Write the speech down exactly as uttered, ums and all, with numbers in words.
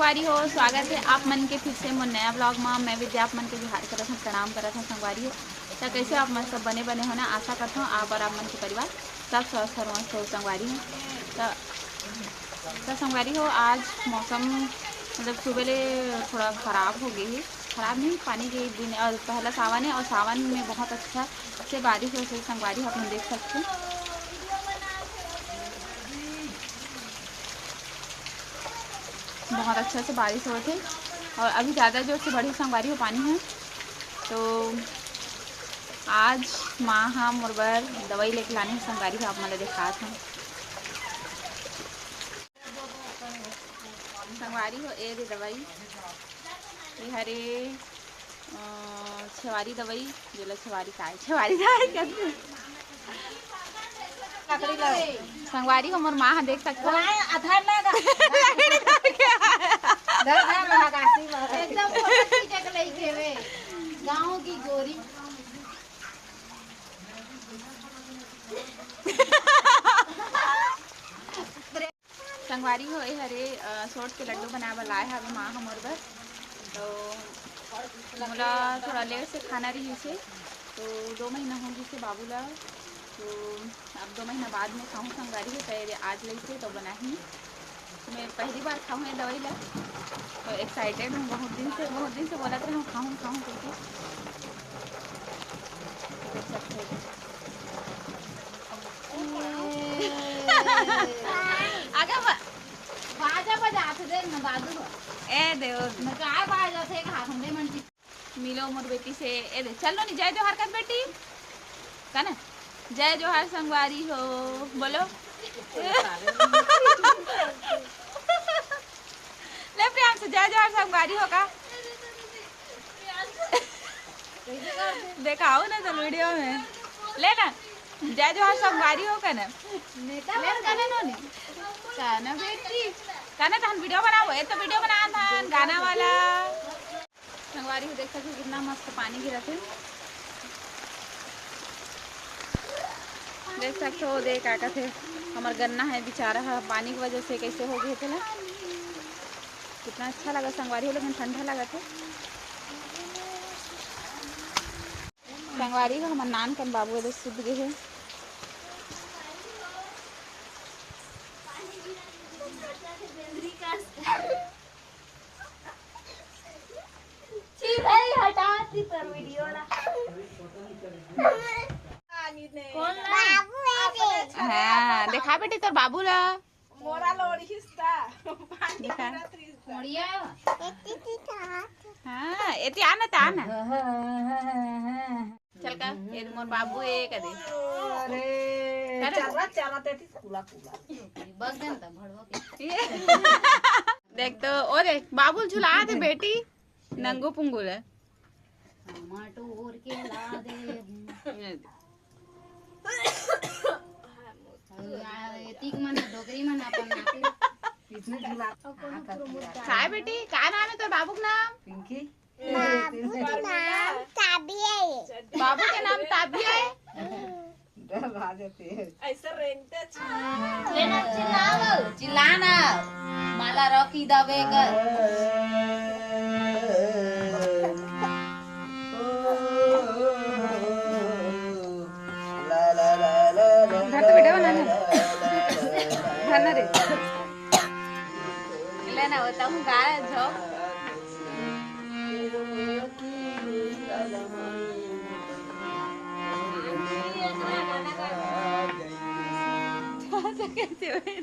संगवारी हो, स्वागत हे आप मन के फिर से मोर नया vlog मा। मैं विद्या आप मन के जोहार करत हूँ, प्रणाम करत हूँ संगवारी हो। त कैसे हो आप मन, सब बने बने हो ना? आशा करत हूँ आप और आप मन के परिवार सब स्वस्थ और मस्त हो संगवारी हो। त, त संगवारी हो, आज मौसम मतलब सुबह ले थोड़ा खराब हो गए हे, खराब नहीं, पानी के दिन और पहला सावन है और सावन में बहुत अच्छा से बारिश हो रही संगवारी हो, आप मन देख सकते हो। बहुत अच्छा से बारिश होत हे और अभी ज़्यादा जोर से बढ़ी संगवारी हो पानी है। तो आज माँ हा मोर बर दवाई लेके लाने हे संगवारी हो, आप मन ला दिखात हूँ। संगवारी हो, ए रे दवाई, ये हरे अ, छेवारी दवाई, जेला छेवारी काय, छेवारी दवाई कहथे। संगवारी हो, मोर माँ ह देख सकथो। आधार ना गा। धर, धर, महाकाशी, महाकाशी। एकदम छोटा चीज के लइके वे, गाँव की गोरी। संगवारी हो, ए हरे, अ, सोंठ के लड्डू बनाए बर लाए हवे माँ ह मोर बर। तो मोला थोड़ा लेट से खाना रहिस हे, तो दो महीना हो गिस हे बाबू ला, तो अब दो महीना बाद में खाहूँ संगवारी हो, त आज लइसे तो बनाही। मैं पहली बार खाहूँ ये दवाई ला, तो एक्साइटेड हूँ। बहुत दिन से, बहुत दिन से बोलत रहूँ खाहूँ, खाहूँ करके। देख सकते हो। आगे बा- बाजा बजात दे न दादू हो। ए देव। न काय बाजा थे, एक हाथ में मन की। मिलो मोर बेटी से। ए दे, चल लो नी, जय जोहार कर बेटी। का ना? जय जोहार संगवारी हो, बोलो। ले प्रियांशु, जय जोहार संगवारी हो का? देखाओ ना तो वीडियो में। ले ना, जय जोहार संगवारी हो का ना? ले का ना, नो नी? का ना बेटी? का ना, तहन वीडियो बनाओ, ए तो वीडियो बना था गाना वाला। संगवारी हो देख सकते हो कितना मस्त पानी गिरत हे। देख सकते हो, देख का कथे, हमर गन्ना है बेचारा है, पानी की वजह से कैसे हो गए थे ना। कितना अच्छा लगा संगवारी हो, लेकिन ठंडा लगा थे। संगवारी हो, हमर नान कन बाबू एदे सुत गए हे। छी भाई, हटा दी तोर वीडियो ला। कौन ला? हाँ, देखा बेटी तोर बाबू ला। मोरा लोड़िस ता। पानी दिखा। गिरत रहिस ता। मोड़िया। हाँ, एती आना ता आना। चल का, ये मोर बाबू ए कदे। अरे, करे? चला, चला, तेती कुला, कुला। बस देन त भड़वा के। ये। देख तो, ओ देख, बाबुल झुला दे बेटी, नंगू पुंगू ले। टमाटो ओर के ला दे। ये दे। आ, एतिक मन डोकरी मन अपन नाती। इसने झुला। काय बेटी, का नाम है तोर बाबू के नाम? पिंकी। बाबू के नाम ताबी है। बाबू के नाम ताबी है। डर आ जाते हैं। ऐसा रेंगते अच्छा। ले ना, चिल्लाओ, चिल्ला ना। माला रखी दबे कर। घर तो वीडियो बनाना। खाना रे। ले ना, बताऊँ गा जो। कैसे हुए?